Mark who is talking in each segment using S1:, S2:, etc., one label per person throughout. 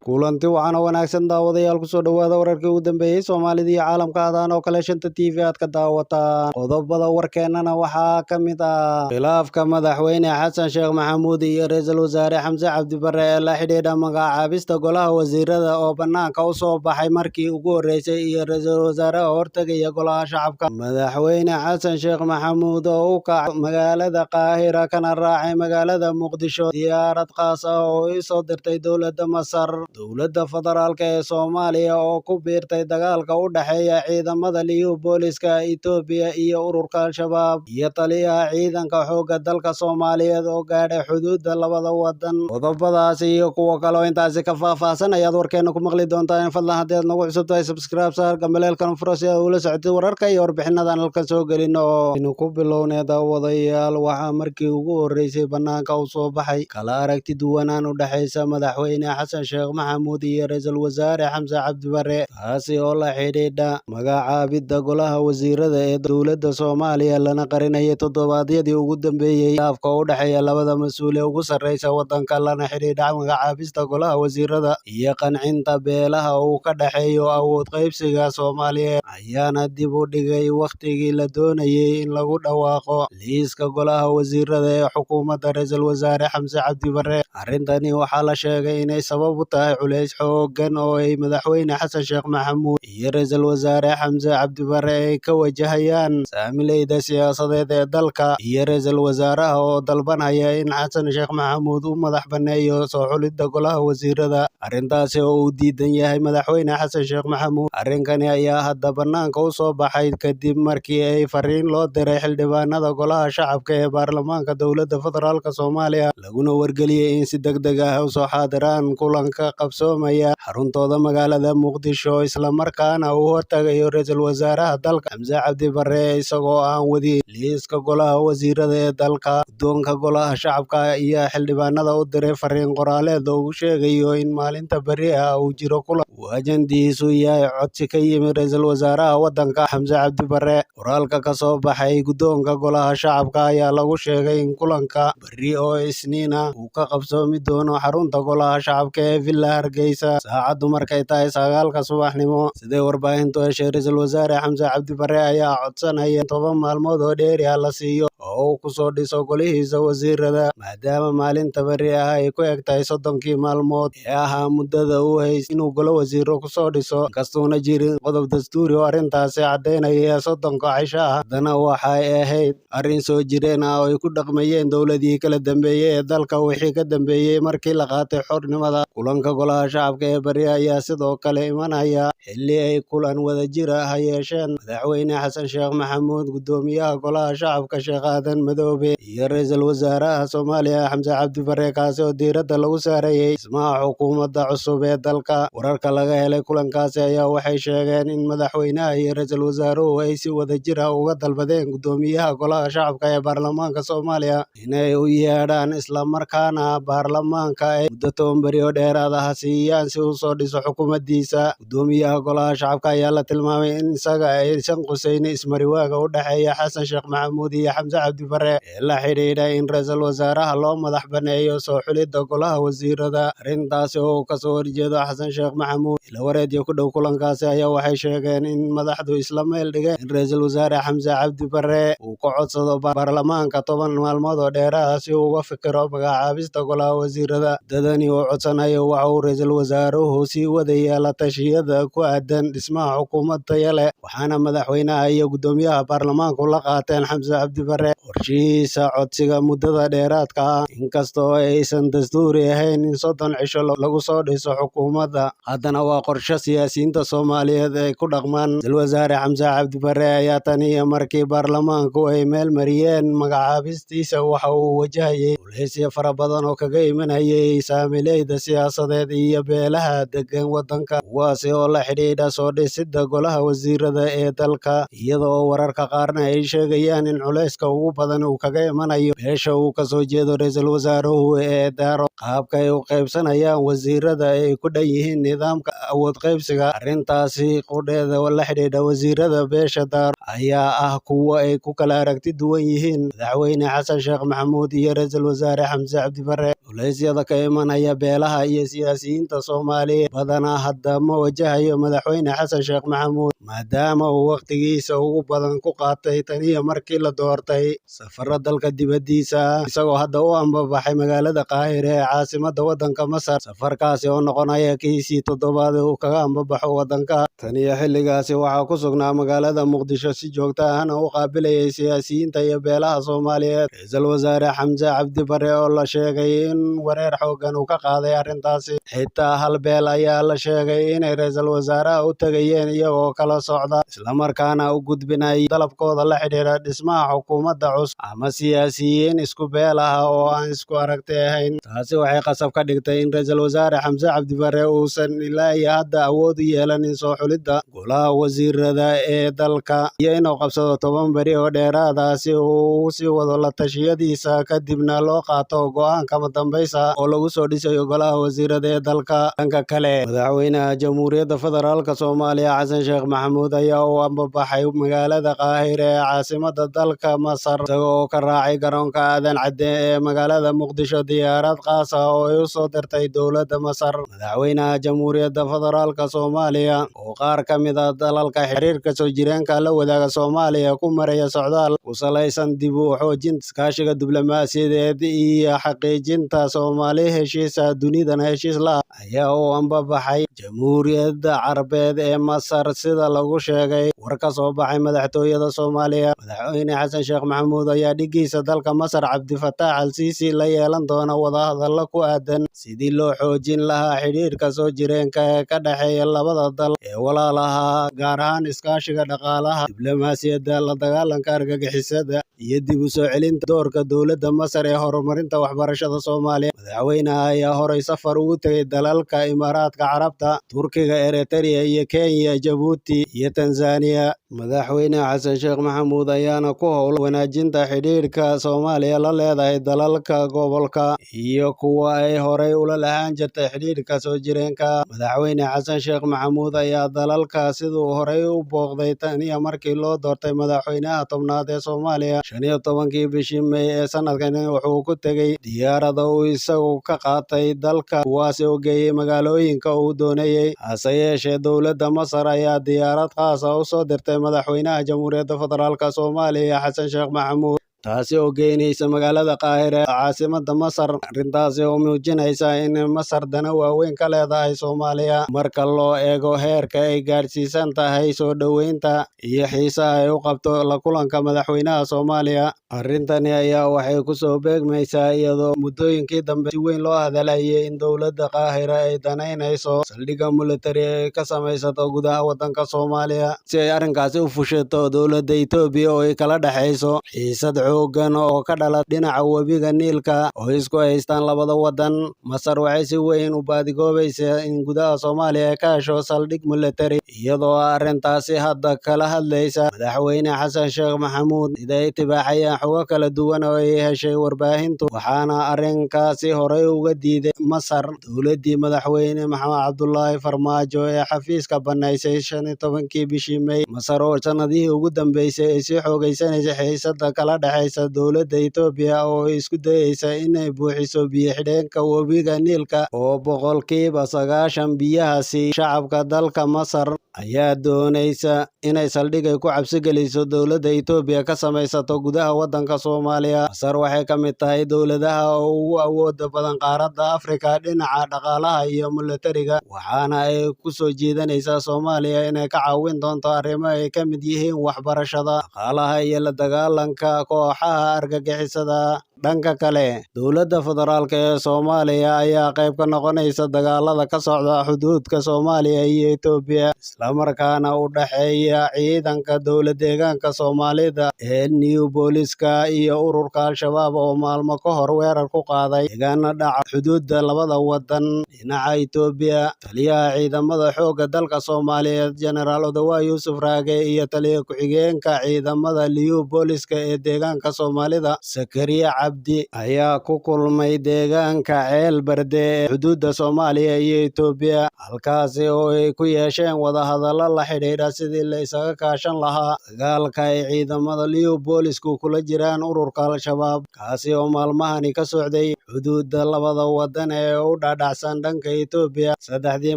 S1: Kulanti wacan oo wanaagsan, daawadayaal. Kusoo dhowaada wararkii ugu dambeeyey Soomaalida iyo caalamka. Adaan oo kale Shanta TV aad ka daawataan. Qodobada warkeennana waxaa ka mid ah khilaafka Madaxweyne Xasan Sheekh Maxamuud iyo Ra-iisul Wasaare Xamse Cabdi Barre ee la xidhiidha magacaabista golaha wasiirada oo bannaanka u soo baxay markii ugu horreysay, iyo ra-iisul wasaaraha hortegaya golaha shacabka. Madaxweyne Xasan Sheekh Maxamuud oo u kacay magaalada Qaahira kana raacay magaalada Muqdisho diyaarad khaas ah oo i soo dirtay dowladda Masar. Dowladda Federaalka ee Soomaaliya oo ku biirtay dagaalka u dhexeeya ciidamada Liyu Booliska Itoobiya iyo ururka Al-Shabaab, iyo taliyaha ciidanka xoogga dalka Soomaaliyeed oo gaadhay xuduudda labada wadan. Qodobadaasi iyo kuwo kale oo intaasi ka faahfaahsan ayaad warkeena ku maqli doontaan. Fadlan, haddii aad nagu cusub tahay, subscribe saar, gambaleelkan furo si aad ula socotid wararka iyo warbixinadan halkan soo gelino. Aynu ku bilownay, daawadayaal. Waxaa markii ugu horreysay bannaanka u soo baxay kala aragti duwanaan u dhexaysa Madaxweyne Xasan Sheekh Maxamuud iyo Ra-iisul Wasaare Xamse Cabdi Barre, taasi oo la xidhiidha magacaabidda golaha wasiirada ee dowladda Soomaaliya, lana qarinayay toddobaadyadii ugu dambeeyey. Khilaafka u dhexeeya labada mas-uul ee ugu sarreysa waddanka, lana xidhiidha magacaabista golaha wasiirada iyo qancinta beelaha uu ka dhexeeyo awood qaybsiga Soomaaliyeed, ayaana dib u dhigay wakhtigii la doonayay in lagu dhawaaqo liiska golaha wasiirada ee xukuumadda Ra-iisul Wasaare Xamse Cabdi Barre. Arrintani waxaa la sheegay inay sabab u tahay culays xooggan oo ay Madaxweyne Xasan Sheekh Maxamuud iyo Ra-iisul Wasaare Xamse Cabdi Barre ay ka wajahayaan saamileyda siyaasadeed ee dalka, iyo ra-iisul wasaaraha oo dalbanaya in Xasan Sheekh Maxamuud u madax banneeyo soo xulidda golaha wasiirada, arrintaasi oo uu diidan yahay Madaxweyne Xasan Sheekh Maxamuud. Arrinkani ayaa hadda bannaanka u soo baxay kadib markii ay fariin loo diray xildhibaanada golaha shacabka ee baarlamaanka dowladda Federaalka Soomaaliya, laguna wargeliyey in si degdeg ah u soo xaadiraan kulanka qabsoomaya xaruntooda magaalada Muqdisho, islamarkaana uu hortagayo ra-iisul wasaaraha dalka Xamse Cabdi Barre isagoo aan wadin liiska golaha wasiirada ee dalka. Guddoonka golaha shacabka iyo xildhibaanada u diray fariin qoraaleed oo uu sheegayo in maalinta berri ah uu jiro kulan uu ajandihiisu yahay codsi ka yimid ra-iisul wasaaraha waddanka Xamse Cabdi Barre. Qoraalka ka soo baxay guddoonka golaha shacabka ayaa lagu sheegay in kulanka berri oo Isniin ah uu ka qabsoomi doono xarunta golaha shacabka ee Villa Hargeysa, saacaddu markay tahay 9-ka subaxnimo. Siday warbaahintu heshay, ra-iisul wasaare Xamse Cabdi Barre ayaa codsanaya 10 maalmood oo dheeri ah la siiyo oo uu kusoo dhiso golihiisa wasiirada, maadaama maalinta berri ah ay ku eg tahay 30-kii maalmood ee ahaa muddada uu haystay inuu golo wasiiro kusoo dhiso. Inkastuuna jirin qodob dastuuri oo arrintaasi caddaynaya 30-ka cisho ah, haddana waxay ahayd arrin soo jireen ah oo ay ku dhaqmayeen dowladihii kala dambeeyey ee dalka wixii ka dambeeyey markii la qaatay xornimada. Kulanka golaha shacabka ee berri ayaa sidoo kale imanaya xilli ay kulan wadajir ah yeesheen Madaxweyne Xasan Sheekh Maxamuud, guddoomiyaha golaha shacabka Sheekh Aadan Madoobe iyo ra-iisul wasaaraha Soomaaliya Xamse Cabdi Barre, kaasi oo diiradda lagu saarayay dhismaha xukuumadda cusub ee dalka. Wararka laga helay kulankaasi ayaa waxay sheegeen in madaxweynaha iyo ra-iisul wasaaruhu ay si wadajir ah uga dalbadeen guddoomiyaha golaha shacabka ee baarlamaanka Soomaaliya inay u yeedhaan, islamarkaana baarlamaanka ay muddo 10 beri oo dheeraad ah siiyaan si uu soo dhiso xukuumaddiisa. Guddoomiyaha golaha shacabka ayaa la tilmaamay in isaga aysan quseyn ismariwaaga u dhexeeya Xasan Sheekh Maxamuud iyo Xamse Cabdi Barre ee la xidhiidha in ra-iisul wasaaraha loo madax banneeyo soo xulidda golaha wasiirada, arrintaasi oo uu kasoo horjeedo Xasan Sheekh Maxamuud. Ilawareedyo ku dhow kulankaasi ayaa waxay sheegeen in madaxdu isla meel dhigeen in ra-iisul wasaare Xamse Cabdi Barre uu ka codsado baarlamaanka 10 maalmood oo dheeraad ah si uu uga fikiro magacaabista golaha wasiirada. Muddadani uu codsanayo waxa uu ra-iisul wasaaruhu sii wadaya la tashiyada ku aadan dhismaha xukuumad tayo leh, waxaana madaxweynaha iyo guddoomiyaha baarlamaanku la qaateen Xamse Cabdi Barre qorshihiisa codsiga muddada dheeraadka ah. Inkasta oo aysan dastuuri ahayn in 30 cisho lagu soo dhiso xukuumadda, haddana waa qorshe siyaasiyiinta Soomaaliyeed ay ku dhaqmaan. Ra-iisul wasaare Xamse Cabdi Barre ayaa tan iyo markii baarlamaanku ay meel mariyeen magacaabistiisa waxa uu wajahayay culeysyo fara badan oo kaga imanayay saamileyda siyaasadeed iyo beelaha degan waddanka, kuwaasi oo la xidhiidha soo dhisidda golaha wasiirada ee dalka, iyada oo wararka qaarna ay sheegayaan in culayska ugu badan uu kaga imanayo beesha uu kasoo jeedo ra-iisul wasaaruhu ee Daaro, qaabka ay u qaybsanayaan wasiirada ay ku dhan yihiin nidaamka awood qaybsiga. Arrintaasi qudheeda la xidhiidha wasiirada beesha Daaro ayaa ah kuwo ay ku kala aragti duwan yihiin Madaxweyne Xasan Sheekh Maxamuud iyo Ra-iisul Wasaare Xamse Cabdi Barre. Culeysyada ka imanaya beelaha iyo siyaasiyiinta Soomaaliyeed badanaa hadda ma wajahayo Madaxweyne Xasan Sheekh Maxamuud, maadaama uu waqtigiisa ugu badan ku qaatay tan iyo markii la doortay safarro dalka dibaddiisa ah, isagoo hadda u ambabaxay magaalada Qaahire ee caasimadda waddanka Masar. Safarkaasi oo noqonaya kiisii toddobaad ee uu kaga ambabaxo waddanka. Tan iyo xilligaasi waxaa ku sugnaa magaalada Muqdisho, si joogto ahna u qaabilayay siyaasiyiinta iyo beelaha Soomaaliyeed. Ra'iisul Wasaare Xamse Cabdi Barre oo la sheegay in wareer xooggan uu ka qaaday arrintaasi. Xitaa hal beel ayaa la sheegay inay ra'iisul wasaaraha u tagayeen iyagoo kala socda, islamarkaana u gudbinaya dalabkooda la xidhiidha dhismaha xukuumadda cusub, ama siyaasiyiin isku beel ah oo aan isku aragti ahayn. Taasi waxay qasab ka dhigtay in Ra'iisul Wasaare Xamse Cabdi Barre uusan ilaa iyo hadda awood u yeelanin soo xulidda golaha wasiirada ee dalka iyo inuu qabsado 10 beri oo dheeraad ah si uu ugu sii wado la tashiyadiisa, kadibna loo qaato go'aan kama dambays ah oo lagu soo dhisayo golaha wasiirada ee dalka. Dhanka kale, Madaxweynaha Jamhuuriyadda Federaalka Soomaaliya Xasan Sheekh Maxamuud ayaa u ambabaxay magaalada Qaahire ee caasimadda dalka Masar, isaga oo ka raacay garoonka Aadan Cadde ee magaalada Muqdisho diyaarad khaas ah oo ay u soo dirtay dowladda Masar. Madaxweynaha Jamhuuriyadda Federaalka Soomaaliya oo qaar ka mid ah dalalka xiriirka soo jireenka la wadaaga Soomaaliya ku maraya socdaal ku salaysan dib u xoojinta iskaashiga diblomaasiyadeed iyo xaqiijinta Soomaali heshiisa dunidana heshiis la ah ayaa u ambabaxay Jamhuuriyadda Carbeed ee Masar, sida lagu sheegay war ka soo baxay madaxtooyada Soomaaliya. Madaxweyne Xasan Sheekh Maxamuud ayaa dhiggiisa dalka Masar Cabdifataax Al-Siisi la yeelan doona wadahadallo ku aadan sidii loo xoojin lahaa xidhiidhka soo jireenka ee ka dhexeeya labada dal ee walaalaha, gaar ahaan iskaashiga dhaqaalaha, diblomaasiyadda, la dagaalanka argagixisada iyo dib u soo celinta doorka dowladda Masar ee horumarinta waxbarashada Soomaaliya. Madaxweynaha ayaa horay safar ugu tegay dalalka Imaaraadka Carabta, Turkiga, Eritrea iyo Kenya, Jabuuti iyo Tanzania. Madaxweyne Xasan Sheekh Maxamuud ayaana ku howlan wanaajinta xidhiidhka Soomaaliya la leedahay dalalka gobolka iyo kuwa ay horay ula lahaan jirtay xidhiidhka soo jireenka. Madaxweyne Xasan Sheekh Maxamuud ayaa dalalka siduu horay u booqday tan iyo markii loo doortay madaxweynaha 10aad ee Soomaaliya 15kii bishii May ee sanadkan. Wuxuu ku tegey diyaarada uu isagu ka qaatay dalka, kuwaasi oo geeyey magaalooyinka uu doonayey. Hase yeeshee, dowladda Masar ayaa diyaarad khaas ah u soo dirtay Madaxweynaha Jamhuuriyadda Federaalka Soomaaliya Xasan Sheekh Maxamuud, taasi oo geynaysa magaalada Qaahire ee caasimadda Masar. Arrintaasi oo muujinaysa in Masar dana waaweyn ka leedahay Soomaaliya marka loo eego heerka ay gaadhsiisan tahay soo dhoweynta iyo xiisaha ay u qabto la kulanka madaxweynaha Soomaaliya. Arrintani ayaa waxay ku soo beegmaysaa iyadoo muddooyinkii dambe si weyn loo hadalhayay in dowladda Qaahire ay danaynayso saldhigga militari ee ka samaysato gudaha waddanka Soomaaliya, si ay arrinkaasi u fushato dowladda Itoobiya oo ay kala dhexayso xiisad xooggan oo ka dhala dhinaca webiga Niilka oo isku haystaan labada waddan. Masar waxay si weyn u baadigoobaysaa in gudaha Soomaaliya ay ka hesho saldhig militari, iyadoo arrintaasi hadda kala hadlaysa Madaxweyne Xasan Sheekh Maxamuud, sida ay tibaaxayaan xogo kala duwan oo ay heshay warbaahintu. Waxaana arrinkaasi horay uga diiday Masar dowladdii Madaxweyne Maxamed Cabdulaahi Farmaajo ee xafiiska bannaysay 15kii bishii May. Masar oo sanadihii ugu dambeysay ay sii xoogeysanaysay xiisadda kala dhexaysa dowladda Itoobiya oo isku dayeysa inay buuxiso biyo xidheenka webiga Niilka oo 90% biyahaasi shacabka dalka Masar, ayaa doonaysa inay saldhig ay ku cabsi geliso dowladda Itoobiya ka samaysato gudaha waddanka Soomaaliya. Masar waxay ka mid tahay dowladaha ugu awoodda badan qaaradda Afrika dhinaca dhaqaalaha iyo militariga, waxaana ay ku soo jeedinaysaa Soomaaliya inay ka caawin doonto arrimo ay ka mid yihiin waxbarashada, dhaqaalaha iyo la dagaalanka kooxaha argagixisada. Dhanka kale, dowladda federaalk ee Soomaaliya ayaa qayb ka noqonaysa dagaalada ka socda xuduudka Soomaaliya iyo Itoobiya, islamarkaana u dhexeeya ciidanka dowlad deegaanka Soomaalida ee New Booliska iyo ururka Al-Shabaab oo maalmo ka hor weerar ku qaaday deegaano dhaca xuduudda labada waddan dhinaca Itoobiya. Taliyaha ciidamada xoogga dalka Soomaaliyeed Jenaraal Odawa Yuusuf Raage iyo taliye ku-xigeenka ciidamada Liyu Booliska ee deegaanka Soomaalida Sakariya Cabdi ayaa ku kulmay deegaanka Ceel Barde ee xuduudda Soomaaliya iyo Itoobiya, halkaasi oo ay ku yeesheen wadahadallo la xidhiidha sidii la isaga kaashan lahaa dagaalka ay ciidamada Liyu Boolisku kula jiraan ururka Al-Shabaab, kaasi oo maalmahani ka socday Xuduudda labada waddan ee u dhaadhacsan dhanka Itoobiya. 3dii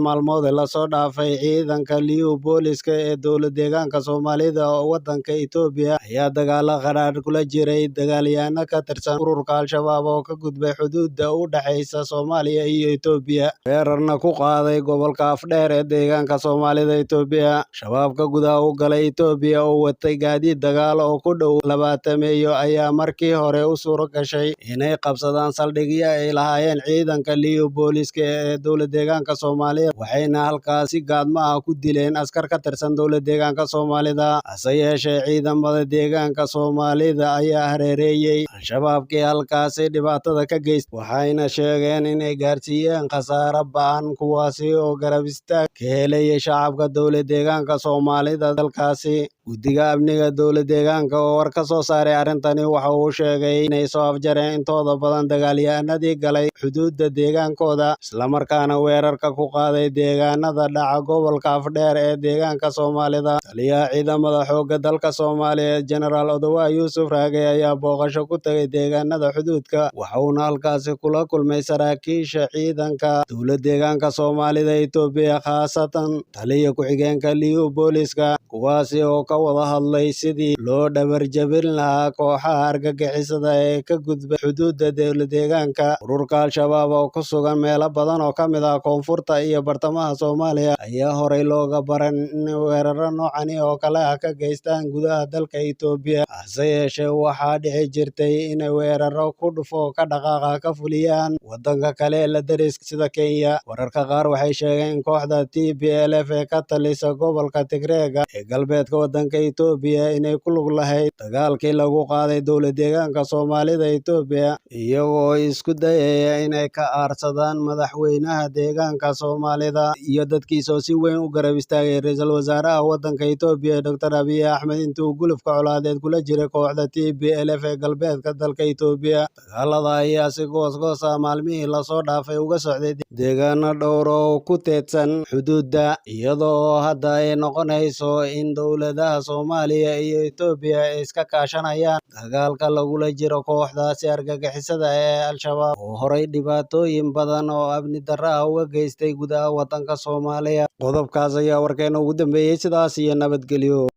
S1: maalmood ee lasoo dhaafay, ciidanka Liyu Booliska ee dowlad deegaanka Soomaalida oo waddanka Itoobiya ayaa dagaalo qadhaadh kula jiray dagaalyahano ka tirsan ururka Al-Shabaab oo ka gudbay xuduudda u dhaxaysa Soomaaliya iyo Itoobiya, weerarna ku qaaday gobolka Afdheer ee deegaanka Soomaalida Itoobiya. Shabaabka gudaha u galay Itoobiya oo watay gaadiid dagaal oo ku dhow 20 ayaa markii hore u suuro gashay inay qabsadaan saldhigyo ay lahaayeen ciidanka Liyu Booliska ee dowlad deegaanka Soomaalida, waxayna halkaas si gaadmo ah ku dileen askar ka tirsan dowlad deegaanka Soomaalida. Hase yeeshee, ciidamada deegaanka Soomaalida ayaa hareereeyay Al-Shabaabkii halkaasi dhibaatada ka geystay, waxayna sheegeen inay gaarsiiyeen khasaare ba'an, kuwaasi oo garab istaag ka helayay shacabka dowlad deegaanka Soomaalida dalkaasi. Guddiga amniga dowlad deegaanka oo war ka soo saaray arrintani waxa uu sheegay inay soo afjareen intooda badan dagaalyahanadii galay xuduudda deegaankooda, islamarkaana weerarka ku qaaday deegaanada dhaca gobolka Afdheer ee deegaanka Soomaalida. Taliyaha ciidamada xoogga dalka Soomaaliya, Jenaraal Odawa Yuusuf Raage, ayaa booqasho ku tagay deegaanada xuduudka, waxa uuna halkaasi kula kulmay saraakiisha ciidanka dowlad deegaanka Soomaalida Itoobiya, khaasatan taliya ku-xigeenka Liyu Booliska, kuwaasi oo ka wada hadlay sidii loo dhabar jabin lahaa kooxaha argagixisada ee ka gudbay xuduudda dowlad deegaanka. Ururka Al-Shabaab oo ku sugan meelo badan oo ka mid ah koonfurta iyo bartamaha Soomaaliya ayaa horey looga baran in weeraro noocani oo kale ah ka geystaan gudaha dalka Itoobiya. Hase yeeshee, waxaa dhici jirtay inay weeraro ku dhufo ka dhaqaaqa ka fuliyaan waddanka kale ee la deriska sida Kenya. Wararka qaar waxay sheegeen in kooxda TPLF ee ka talisa gobolka Tigreega ee galbeedka waddanka Itoobiya inay ku lug lahayd dagaalkii lagu qaaday dowlad deegaanka Soomaalida Itoobiya, iyagoo isku dayaya inay ka aarsadaan madaxweynaha deegaanka Soomaalida iyo dadkiisa oo si weyn u garab istaagay ra'iisul wasaaraha waddanka Itoobiya Dr. Abiy Ahmed intii uu gulufka colaadeed kula jiray kooxda TPLF ee galbeedka dalka Itoobiya. Dagaalada ayaa si goos-goos ah maalmihii lasoo dhaafay uga socday deegaano dhowr oo ku teedsan xuduudda, iyadoo hadda ay noqonayso in dowladaha Soomaaliya iyo Itoobiya ay iska kaashanayaan dagaalka lagula jiro kooxdaasi argagixisada ee Al-Shabaab oo horay dhibaatooyin badan oo amni darro ah uga geystay gudaha waddanka Soomaaliya. Qodobkaas ayaa warkeena ugu dambeeyay. Sidaas iyo nabadgelyo.